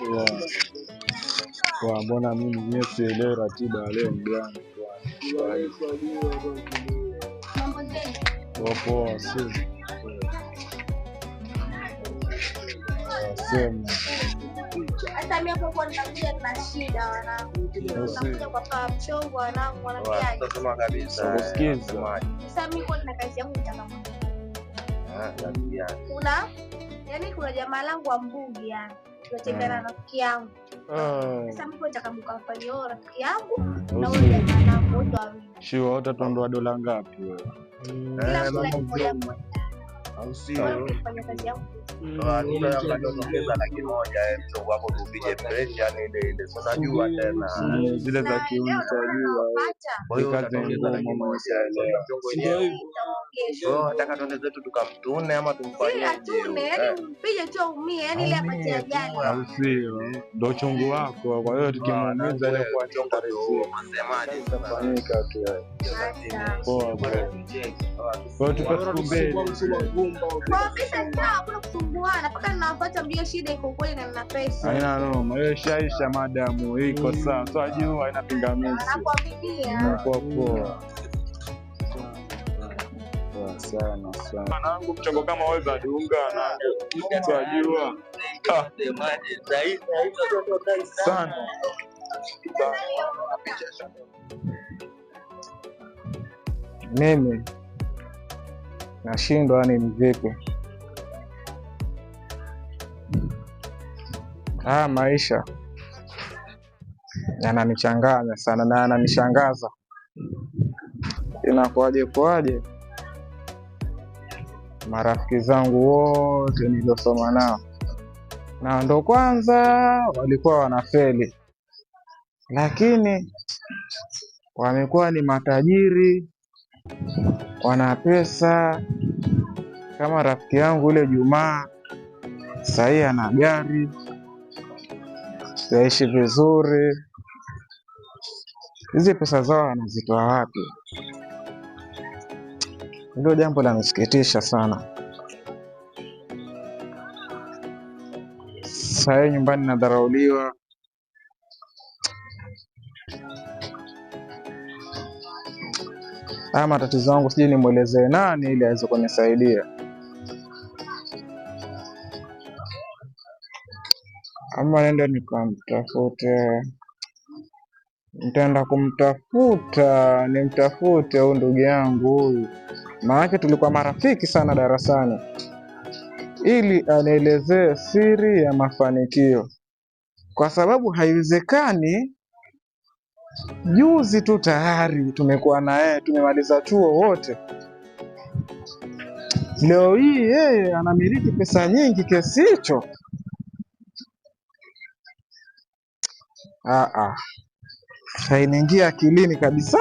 Poa. Poa, mbona mimi mwenyewe sielewi ratiba ya leo mgani bwana. Poa poa, si. Sema. Hata mimi hapo kwa ninakuja na shida wanangu. Nakuja kwa paa mchongo wanangu wananiambia. Sema kabisa. Nakusikiza. Sasa mimi kwa nina kazi yangu nitaka. Kuna yani kuna jamaa langu wa Mbugi yani. Tunatembea na rafiki yangu. Sasa mimi nataka mkamfanyie huyo rafiki yangu na huyo jamaa langu wote wawili. Shua, utatuondoa dola ngapi wewe? Kila mtu laki moja moja. Au sio? Kufanya kazi yangu. Tunaongeza laki moja mchongo wako tupige fresh, yani ile ile. Sasa jua tena. Zile za kiuni utajua. Kwa hiyo Kazi utaongeza laki ngumu, moja mchongo wenyewe. Kwa nataka twende zetu tukamtune ama tumfanyeje? Atune, yani umpige tu aumie, yani ile apate ajali. Au sio? Ndio uchungu wako. Kwa hiyo tukimuumiza ile kwa Unasemaje sasa? fanyika tu. Poa bro. Kwa hiyo tupe siku mbili. Kwa pesa sawa, hakuna kusumbuana mpaka ninawafuata mjue shida iko kweli na nina pesa. Haina noma. Hiyo ishaisha madamu, iko sawa. So ajua haina pingamizi. Nakuaminia. Poa poa. Poa sana sana. Mwanangu mchongo kama wewe za dunga na twajua. Sana. Mimi nashindwa, yani ni vipi haya maisha yananichanganya sana na yananishangaza. Inakuwaje kuwaje, marafiki zangu wote niliosoma nao na ndo kwanza walikuwa wanafeli, lakini wamekuwa ni matajiri, wana pesa. Kama rafiki yangu yule Jumaa sahii ana gari, yaishi vizuri. Hizi pesa zao anazitoa wapi? Hilo jambo lanisikitisha sana. Sahii nyumbani nadharauliwa. Haya matatizo yangu sijui nimwelezee nani ili aweze kunisaidia, ama nende nikamtafute. Nitaenda kumtafuta, nimtafute huyu ndugu yangu huyu, maanake tulikuwa marafiki sana darasani, ili anielezee siri ya mafanikio, kwa sababu haiwezekani juzi tu tayari tumekuwa na yeye, tumemaliza chuo wote, leo hii yeye anamiliki pesa nyingi kiasi hicho. Ah, ah, hainiingia akilini kabisa,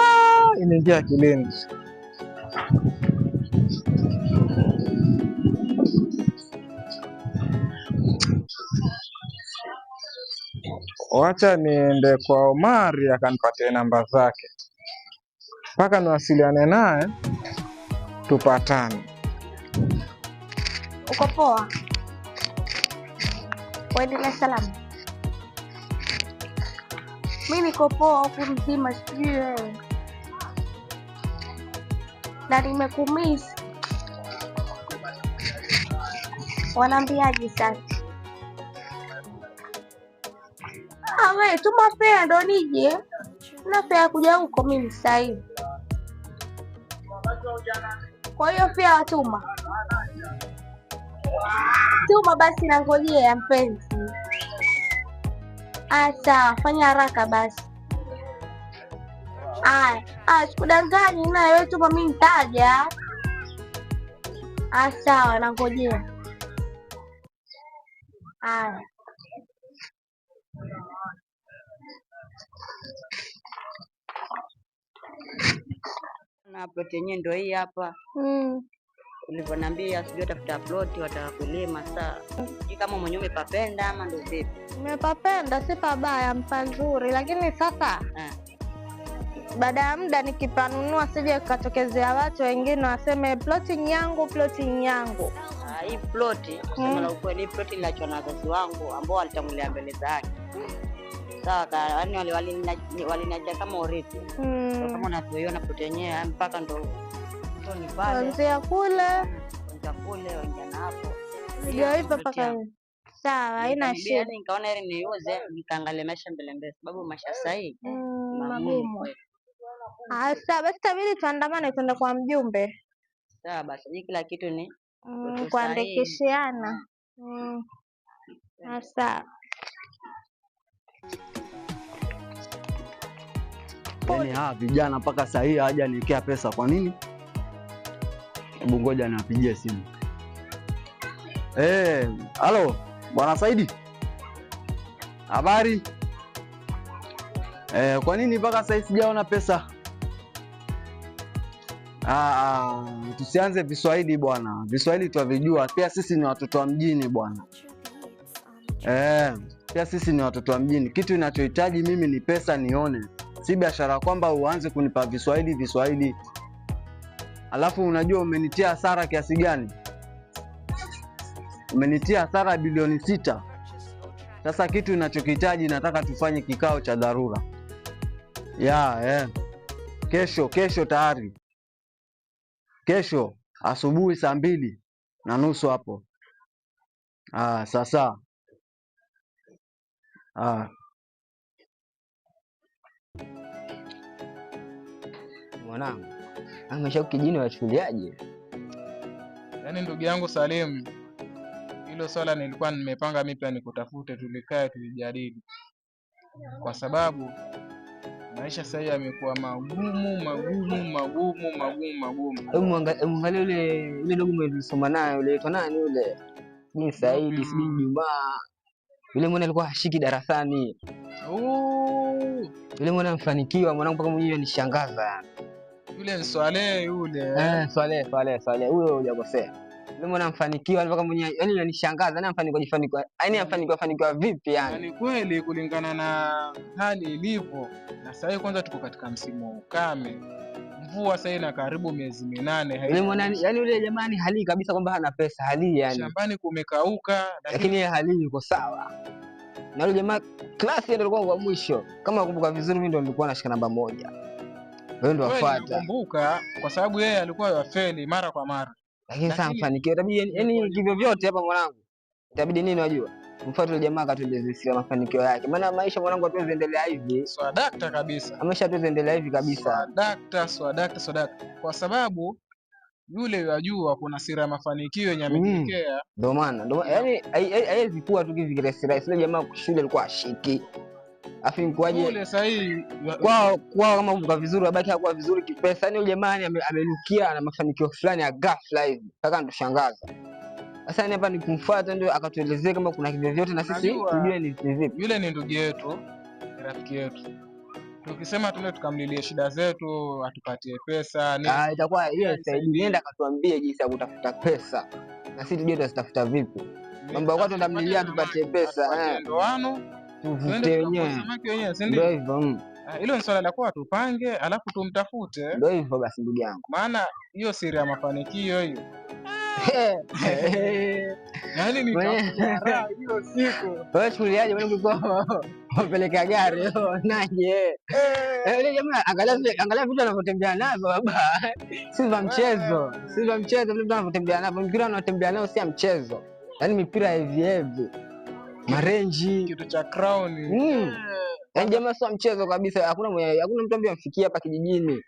inaingia akilini. Wacha niende kwa Omari akanipatie namba zake, mpaka niwasiliane naye tupatane. Uko poa? Waendelea salama? Mi niko poa huku mzima, sijui wewe, na nimekumisi. Wanaambiaje sasa? Ah, we tuma fea ndo nije. Na fea kuja huko mimi sasa hivi. Kwa hiyo fea watuma tuma basi, nangojea mpenzi. Ah, sawa, fanya haraka basi. Aya, ah, sikudanganyi naye, wewe tuma, mimi nitaja. Ah, sawa, nangojea. Aya. Na plot yenyewe ndio hii hapa. Ulivyoniambia sijui tafuta plot wataka kulima saa. Sijui kama mwenyewe umepapenda ama ndio vipi? Nimepapenda, si pabaya, mpazuri, lakini sasa Baada ya muda nikipanunua, sije katokezea watu wengine waseme ploti yangu, ploti yangu. Hii ploti kusema la ukweli, hii ploti niliachwa na wazazi wangu ambao walitangulia mbele zake. Sawa, yaani waliniacha kama urithi. Kama unavyoiona ploti yenyewe mpaka ndo ni pale. Kuanzia kule, kuanzia kule waingia na hapo. Ndio hivyo mpaka. Sawa, haina shida. Yaani nikaona heri niuze nikaangalia maisha mbele mbele, sababu maisha sasa hivi magumu. Sawa basi, itabidi tuandamane tuende kwa mjumbe. Sawa basi, ni kila kitu ni kuandikishiana. Sawa. Yaani hawa vijana mpaka saa hii hawajaniwekea pesa kwa nini? Hebu ngoja niwapigie simu. Halo, Bwana Saidi. Habari? Kwa nini mpaka saa hii sijaona pesa? Tusianze Viswahili bwana. Viswahili twavijua. Pia sisi ni watoto wa mjini bwana. Pia sisi ni watoto wa mjini. Kitu ninachohitaji mimi ni pesa nione. Si biashara kwamba uanze kunipa Viswahili Viswahili. Alafu unajua umenitia hasara kiasi gani? Umenitia hasara bilioni 6. Sasa kitu ninachokihitaji, nataka tufanye kikao cha dharura. Kesho tayari. Kesho asubuhi 2:30 hapo. Sasa. Mwanangu, maisha kijijini wachukuliaje? Yaani ndugu yangu Salim, hilo swala nilikuwa nimepanga mimi pia nikutafute, tulikae tulijadili, kwa sababu maisha sasa yamekuwa magumu magumu magumu magumu magumu. Hebu muangalie yule dogo mwenye tulisoma naye, yule aitwa nani yule? Sijui Saidi, sijui Jumaa. Yule mwana alikuwa hashiki darasani. Yule mwana amefanikiwa mwanangu mpaka mwenyewe anishangaza yani. Yule ni Swale yule. Swale huyo hujakosea. Yule mwana amefanikiwa mpaka mwenyewe yani anishangaza, yani amefanikiwa jifanikiwa. Yani amefanikiwa fanikiwa vipi yani? Ni kweli kulingana na hali ilivyo. Na sasa kwanza tuko katika msimu wa ukame. Mvua sasa ina karibu miezi 8. Yule mwana yani yule jamani hali kabisa kwamba hana pesa hali yani. Shambani kumekauka lakini hali yuko sawa. Na yule jamaa klasi ndio alikuwa wa mwisho. Kama nakumbuka vizuri mimi ndio nilikuwa nashika namba 1. Wewe ndio wafuata. Nakumbuka kwa sababu yeye alikuwa yafeli mara kwa mara. Lakini sasa mfanikiwe itabidi yani kivyo vyote hapa mwanangu. Itabidi nini unajua? Mfuate yule jamaa akatueleze siri mafanikio yake. Maana maisha mwanangu hatuwezi endelea hivi. Swadakta kabisa. Maisha hatuwezi endelea hivi kabisa. Swadakta. Kwa sababu yule yajua kuna siri ya mafanikio yenye amejiwekea. Ndio maana yani haiwezi kuwa tu hivi kirahisi rahisi. Yule jamaa shule alikuwa ashiki. Afi mkuaje? Yule sahihi kwao kama kumbuka vizuri abaki hakuwa vizuri kipesa. Yani yule jamaa amenukia na mafanikio fulani ya ghafla hivi. Kaka anatushangaza. Sasa hapa ni kumfuata ndio akatuelezea kama kuna kitu vyote na sisi tujue ni vipi. Yule ni ndugu yetu, ni rafiki yetu. Tukisema tuende tukamlilie shida zetu, atupatie pesa, ni itakuwa yeye saidi nenda akatuambie jinsi ya kutafuta pesa. Na sisi tujue tutatafuta vipi. Mambo kwa tutamlilia tupatie pesa, ndoano tuvute wenyewe. Ndio hivyo. Hilo ni swala la kwa tupange, alafu tumtafute. Ndio hivyo basi ndugu yangu. Maana hiyo siri ya mafanikio hiyo. Yaani nitakuwa hiyo siku. Wewe chukuliaje mimi nilikuwa wapeleka gari naje? Yule jamaa angalia vitu anavyotembea navyo baba. Si vya mchezo. Si vya mchezo vitu anavyotembea navyo. Mipira anatembea nayo si ya mchezo. Yaani mipira hivi hivi. Marenji, kitu cha crown. Yaani jamaa sio mchezo kabisa. Hakuna mtu ambaye amfikia hapa kijijini.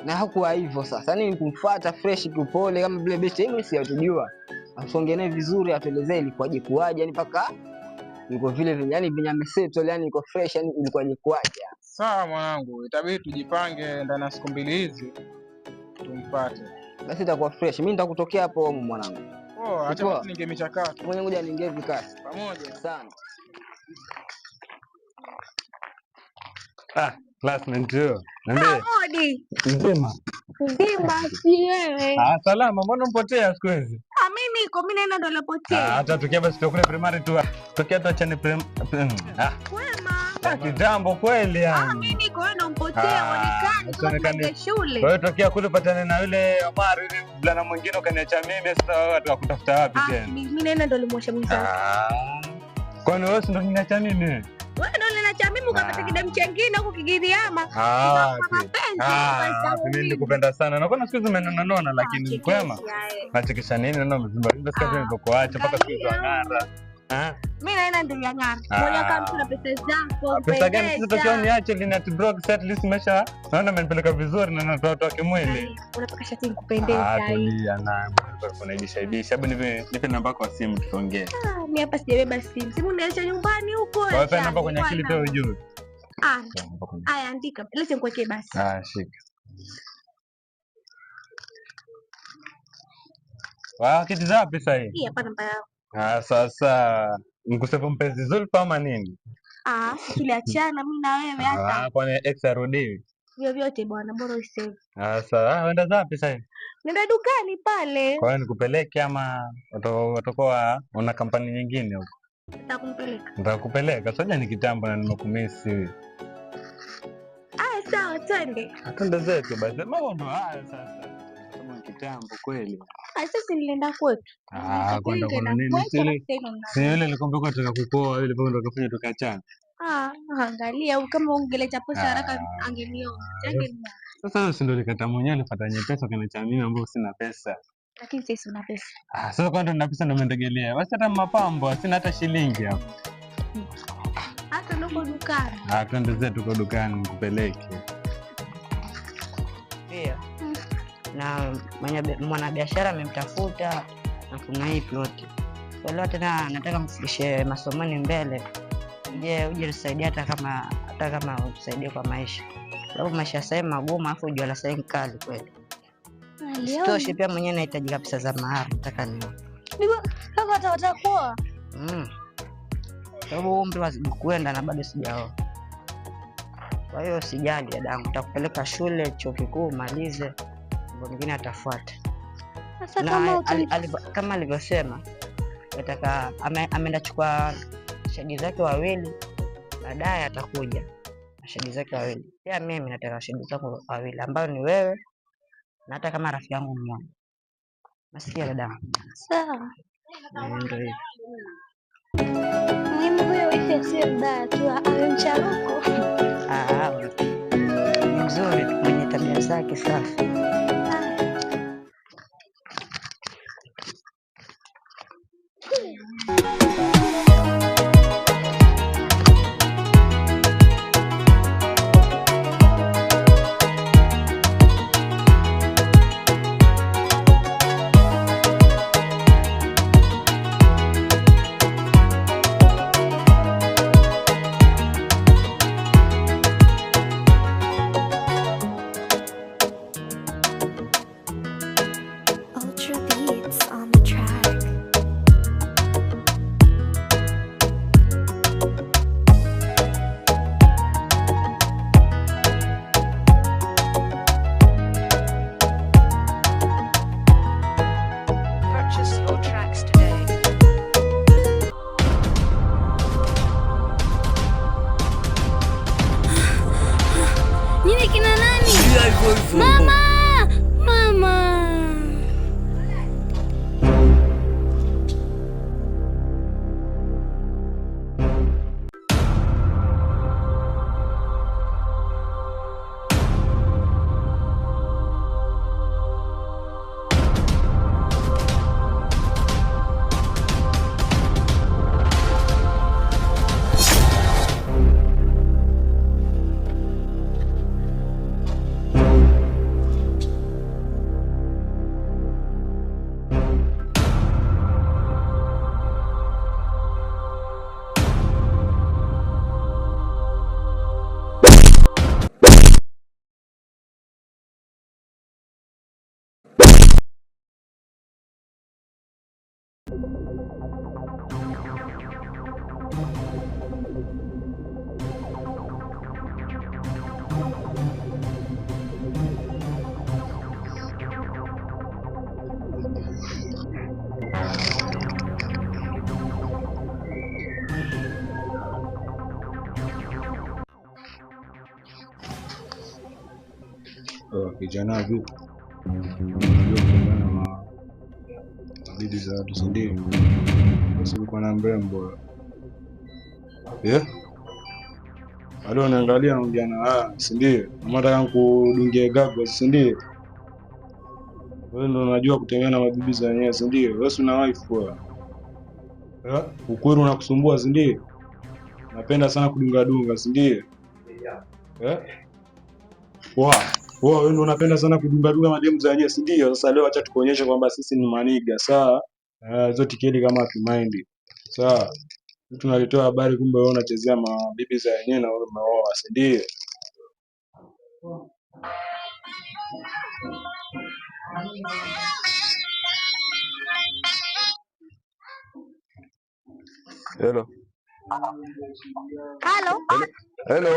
Na hakuwa hivyo sasa. Yaani kumfuata fresh kiupole kama vile best hivi si atujua. Asonge naye vizuri atuelezee ilikuwaje kuaje yani mpaka iko vile vile yani venye amesettle yani iko fresh yani ilikuwaje kuaje. Sawa mwanangu, itabidi tujipange ndani ya siku 2 hizi tumpate. Basi itakuwa fresh. Mimi nitakutokea hapo mwanangu. Poa, acha basi ninge michakato. Mwenye ngoja niingie vikasi. Pamoja. Sana. Classmate huyo. Niambie. Odi. Mzima. Mzima si wewe. Salama, mbona mpotea siku hizi? Mimi niko, mimi naenda ndo nilopotea. Hata tukia basi tukule primary tu. Tukia tuachane primary. Kwema. Kitambo kweli yani. Mimi niko yako, wewe ndo mpotea, Ah, uonekani toka usionekane. tumeingia shule. Kwa hiyo tokea kule upatane na yule Omar, yule mvulana mwingine ukaniacha mimi, sasa wewe watakutafuta wapi Ah, tena? mimi naenda ndo limuosha mwenzako. Ah. Kwani wewe si ndo uliniacha mimi? Wewe ndo uliniacha mimi ukapata Ah. kidemu chengine huko Kigiriama. Ah, Ukakupa wapi? mapenzi, Ah, ukanisahau wapi, mimi mimi. nilikupenda sana. Na kuna siku hizi umenona nona, Ah, lakini kwema. chekesha, eh. Nachekesha nini? Naona umevimba vimba siku Ah, nilipokuacha mpaka siku hizi angalia. wang'ara. Ah. Mimi naenda ndio ya ng'ara. Mmoja kama mtu na pesa zako, Pesa gani sasa tokea upendeza. uniache Linet Brock, at least maisha naona amenipeleka vizuri na natoa watu wa kimwili. Unapaka shati Ah, nikupendeza hii. tulia na kunaibisha ibisha. Hebu nipe namba yako ya simu tuongee. Ah, mimi hapa sijabeba simu. Simu niacha nyumbani huko. Kwa hiyo namba kwenye akili pia ujue. Ah, aya andika. Lete nikuwekee basi. Ah, shika. Wah, kiti za wapi sasa hii? Hii hapa namba yako. Ah, sasa nikusefu mpenzi Zulfa ama nini? Ah, sisi tuliachana mimi na wewe hata Ah, kwani ex arudiwi? vyovyote bwana, bora usave. Ah, sasa ah, wenda za wapi sasa hivi? Nenda dukani pale. Kwa hiyo nikupeleke ama utakuwa una kampani nyingine huko? Nataka kumpeleka. Nitakupeleka. Soja ni kitambo na nimekumisi. Aya, sawa, twende. Twende zetu basi. Mambo ndo haya sasa. Kama ni kitambo kweli. Ah, sasa nilienda kwetu. Ah, Nilisafiri kwenda kuna nikaenda nini? kwetu Si alafu yule sasa hivi ndo si yule alikwambia kwa nataka kukuoa yule mpaka ndo akafanya tukaachana. Ah, angalia huyu kama ungeleta pesa haraka Ah, angenioa. Angenioa. sasa wewe si ndo ulikata mwenyewe ulifuata nyepesa ukaniacha mimi ambayo sina pesa. Lakini sasa una pesa. Ah, sasa kwa ndo nina pesa ndo umeniregelea. Basi hata mapambo sina hata shilingi hapo. Hata niko dukani. Ah, twende zetu kwa dukani nikupeleke. Pia na mwanabiashara amemtafuta na kuna hii ploti. Kwa leo tena nataka mfikishe masomoni mbele, uje tusaidie, hata kama utusaidie kwa maisha, sababu maisha sasa hivi magumu, alafu jua la sasa hivi kali kweli. Isitoshe pia mwenyewe nahitaji kabisa za mahari, nataka ni Kaka watakuoa. Sababu umri wazidi kwenda na bado sijaoa. Kwa hiyo sijali dadangu, nitakupeleka shule chuo kikuu umalize, mambo mengine atafuata. Sasa Na kama utani kama alivyosema nataka ameenda chukua shahidi zake wawili, baadaye atakuja na shahidi zake wawili. Pia mimi nataka shahidi zangu wawili ambao ni wewe na hata kama rafiki yangu mmoja. Nasikia dadangu? Sawa. Eh, ndio hivyo. Muhimu huyo wifi asiwe mbaya tu, awe mcharuko. Ah, ni mzuri tu, mwenye tabia zake safi. Ultra beats on the track. Purchase your tracks today. Nyinyi kina nani? Mama! Mama! Kijana vipi? Unajua kutembea na mabibi za watu, si ndio? Basi ulikuwa na mrembo. Yeah? Bado unaangalia naongea na si ndio? Ama nataka nikudungie gago, si ndio? Wewe ndio unajua kutembea na mabibi za wenyewe, si ndio? Wewe si una wife bwana. Eh? Ukweli unakusumbua, si ndio? Napenda sana kudunga dunga, si ndio? Eh? Poa. Poa, wewe ndio unapenda sana kudunga dunga mademu za wenyewe, si ndio? Sasa leo acha tukuonyeshe kwamba sisi ni maniga, sawa? Hizo tikeli kama hatumind. Sawa? Tunalitoa habari kumbe wewe unachezea mabibi za wenyewe na wewe umeoa, si ndio? Hello. Halo, Hello.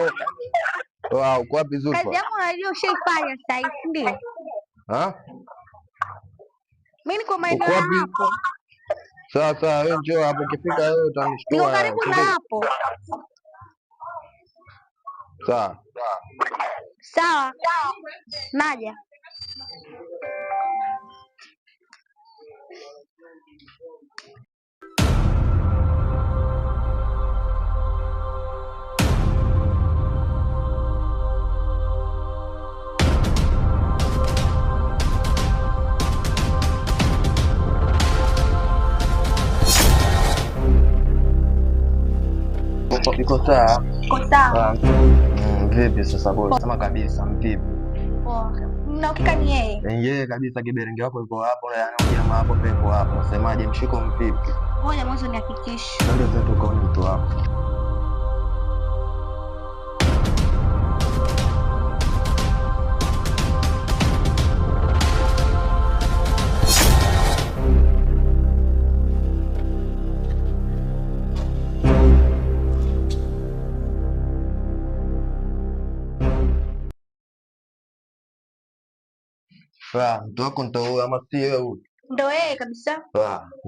Wow, uko wapi kazi Zulfa? yako unajua ushaifanya sasa hivi, si ndio? Ha? Mimi niko Uko maeneo ya wapi? hapo, Sawa sawa, wewe njoo hapo, ukifika wewe niko utanishtua. karibu na Ndio. hapo. Sawa. Sawa, naja. Iko sawa. Iko sawa. Vipi sasa boss? Sema kabisa mvipi? Poa. Mna uhakika ni yeye? Yeye kabisa kiberenge wako yuko hapo na yani jamaa hapo pepo hapo. Semaje mshiko mvipi? Ngoja mwanzo nihakikishe. Twende zetu ukaone mtu wako. Mtu wako ndo huyo ama si wewe huyu? Ndo yeye kabisa.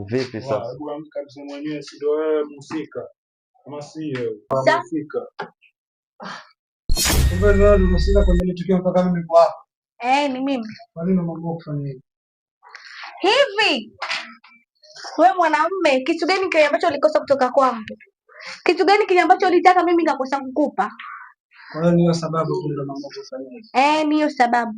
Vipi sasa? Hebu amka mzee mwenyewe, si ndio wewe mhusika ama si wewe Sa mhusika? Kumbe wewe unahusika kwenye ile tukio mpaka mimi niko hapa. Ni mimi. Kwa nini umeamua kufanya hivi? Hivi we mwanamume, kitu gani kile ambacho ulikosa kutoka kwangu? Kitu gani kile ambacho ulitaka mimi nikakosa kukupa? Kwa hiyo ni hiyo sababu tu ndio umeamua kufanya hivi. Ni hiyo sababu.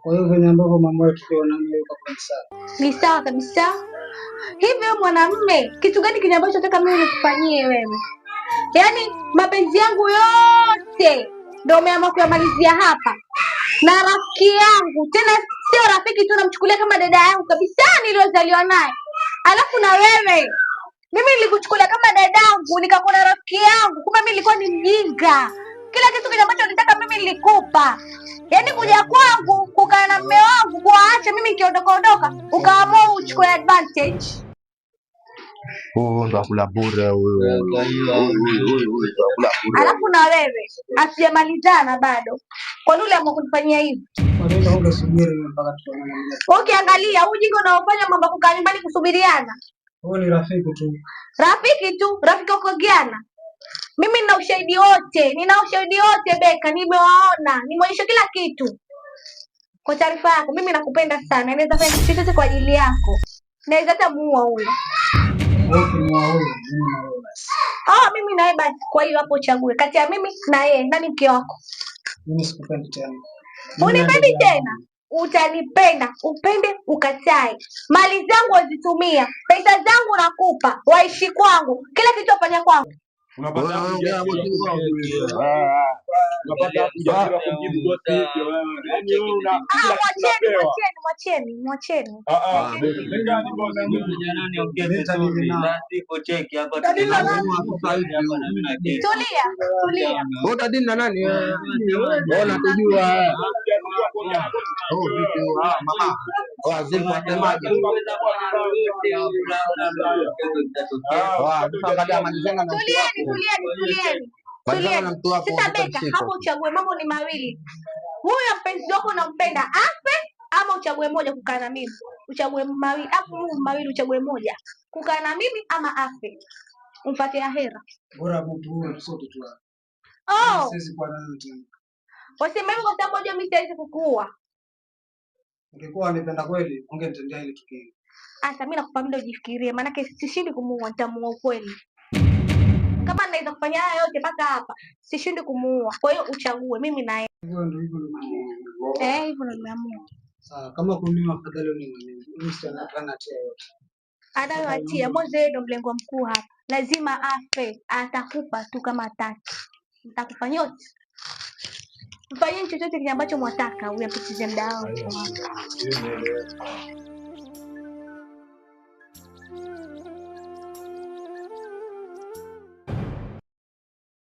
Kwa hiyo venye ambavyo mama yetu tuonana yuko kwa sawa. Ni sawa kabisa. Hivi wewe mwanamume, kitu gani kile ambacho unataka mimi nikufanyie wewe? Yaani mapenzi yangu yote ndio umeamua kuyamalizia hapa na rafiki yangu, tena sio rafiki tu, namchukulia kama dada yangu kabisa niliyozaliwa naye. Alafu na wewe, mimi nilikuchukulia kama dadangu, nikakuona rafiki yangu, kumbe mimi nilikuwa ni mjinga. Kila kitu kile ambacho nilitaka mimi nilikupa. Yaani kuja kwangu kukaa na mume wangu, kuwaacha mimi nikiondoka ondoka, ukaamua uchukue advantage. Huyu ndo akula bure huyu. Huyu ndo akula bure. Alafu na wewe asijamalizana bado, kwa nini uliamua kunifanyia hivi? Kwa nini ungesubiri mpaka tuonane? Ukiangalia huu ujinga unaofanya mambo ya kukaa nyumbani kusubiriana, Huyu ni rafiki tu. rafiki tu, rafiki ukogiana. Mimi nina ushahidi wote, nina ushahidi wote Beka, nimewaona, nimeonyesha kila kitu. Kwa taarifa yako, mimi nakupenda sana, naweza fanya kitu chochote kwa ajili yako, naweza hata muua huyo. Wewe ukimwoa huyo, mimi na wewe basi. Mimi na yeye basi. Kwa hiyo hapo uchague kati ya mimi na yeye, nani mke wako? Mimi sikupendi tena. Mimi na Unipendi ndugu yangu. tena? Utanipenda, upende ukatae. Mali zangu wazitumia, pesa zangu nakupa, waishi kwangu, kila kitu wafanya kwangu. Unapata Wewe wapi ongea ujasiri bosi wa wangu. kumjibu wewe? Unapata wapi ujasiri wa kumjibu bosi hivyo wewe? Yaani wewe una kila kitu Mwacheni, unapewa. mwacheni, mwacheni, mwacheni. Lengani bosi. Mimi nitadili nao. Tulia, tulia. Wewe utadili na nani wewe? Wewe unatujua. Oh, vipi? Mama. Zulfa semaje? Sasa angalia malizana na mtu Tulieni, wako. tulieni, tulieni. Malizana na Tulieni. mtu wako Sasa unipe Beka, mshiko. hapo uchague mambo ni mawili. Huyo mpenzi wako unampenda afe ama uchague moja kukaa na mimi. Uchague mawili, hapo mawili uchague moja. Kukaa na mimi ama afe. Umfuate ahera. Bora mtu huyo sote tu. Oh, Siwezi kuwa na wewe tena. wasema hivyo kwa sababu unajua mimi siwezi kukuua. Ungekuwa unanipenda kweli, ungenitendea hili tukio. Asa mimi nakupa muda ujifikirie, maanake sishindi kumuua, nitamuua ukweli. Kama naweza kufanya haya yote mpaka hapa, sishindi kumuua. Kwa hiyo uchague mimi na yeye. Hivyo ndio hivyo ndio. Eh, hivyo ndio nimeamua. Sawa, kama kuniua afadhali uniue mimi. Mimi sina hana hatia yoyote. Anayo hatia. Mwanzo yeye ndo mlengwa mkuu hapa, lazima afe. Atakufa tu kama hataki. Nitakufa nyote. Mfanyeni chochote kile ambacho mwataka, uyapitize muda wangu. Hiyo imeeleweka.